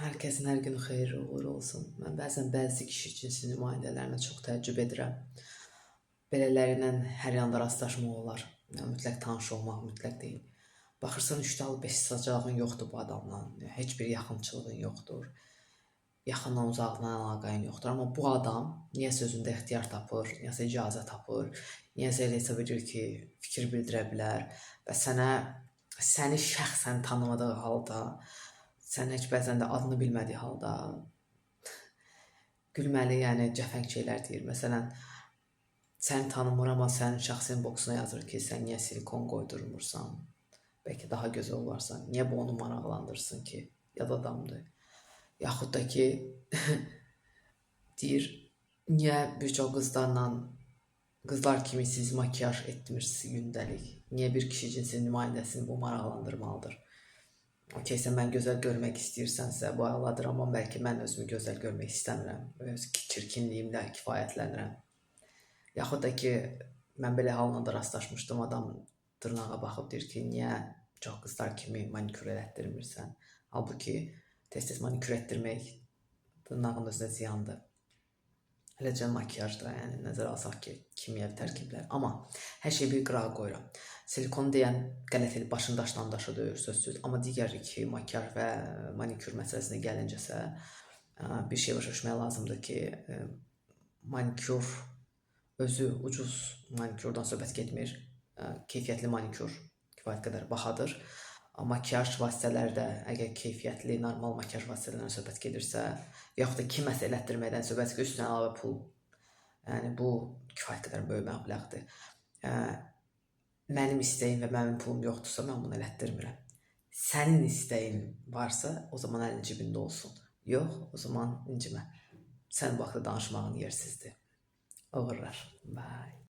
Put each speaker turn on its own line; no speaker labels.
Hər kəsin hər günü xeyirli uğurlu olsun. Mən bəzən bəzi kişi cinsi nümayəndələrinə çox təəccüb edirəm. Belələri ilə hər yanda rastlaşmaq olar. Yəni, mütləq tanış olmaq mütləq deyil. Baxırsan 3 dal 5 sacağın yoxdur bu adamla. Heç bir yaxınçılığın yoxdur. Yaxından uzaqdan əlaqən yoxdur. Amma bu adam niyəsə özündə ixtiyar tapır, niyəsə icazə tapır, niyəsə elə hesab edir ki, fikir bildirə bilər və sənə səni şəxsən tanımadığı halda, sən heç bəzən də adını bilmədiyi halda gülməli, yəni cəfəng şeylər deyir. Məsələn, səni tanımır, amma sənin şəxsi inboxuna yazır ki, sən niyə silikon qoydurmursan? Bəlkə daha gözəl olarsan. Niyə bu onu maraqlandırsın ki? Yad adamdır. Yaxud da ki, deyir, niyə bir çox qızlarla qızlar kimi siz makiyaj etmirsiniz gündəlik? Niyə bir kişi cinsi nümayəndəsini bu maraqlandırmalıdır? Okey, sən məni gözəl görmək istəyirsənsə, bu əladır, amma bəlkə mən özümü gözəl görmək istəmirəm. Öz çirkinliyimlə kifayətlənirəm. Yaxud da ki, mən belə halla da rastlaşmışdım. Adam dırnağa baxıb deyir ki, niyə çox qızlar kimi manikyur elətdirmirsən? Halbuki tez-tez manikyur etdirmək dırnağın özünə ziyandır. Eləcə makiyaj da, yəni nəzərə alsaq ki, kimyəvi tərkiblər. Amma hər şeyi bir qırağa qoyuram. Silikon deyən qələt edib başını daşdan daşa döyür sözsüz. Amma digər iki makiyaj və manikyur məsələsinə gəlincəsə bir şey başa düşmək lazımdır ki, manikyur özü ucuz manikyurdan söhbət getmir. Keyfiyyətli manikyur kifayət qədər bahadır. Makiyaj vasitələri də əgər keyfiyyətli, normal makiyaj vasitələrindən söhbət gedirsə, yaxud da kiməsə elətdirməkdən söhbət gedirsə, üstünə əlavə pul. Yəni bu kifayət qədər böyük məbləğdir. Mənim istəyim və mənim pulum yoxdursa, mən bunu elətdirmirəm. Sənin istəyin varsa, o zaman əlin cibində olsun. Yox, o zaman incimə. Sən bu haqda danışmağın yersizdir. Uğurlar. Bye.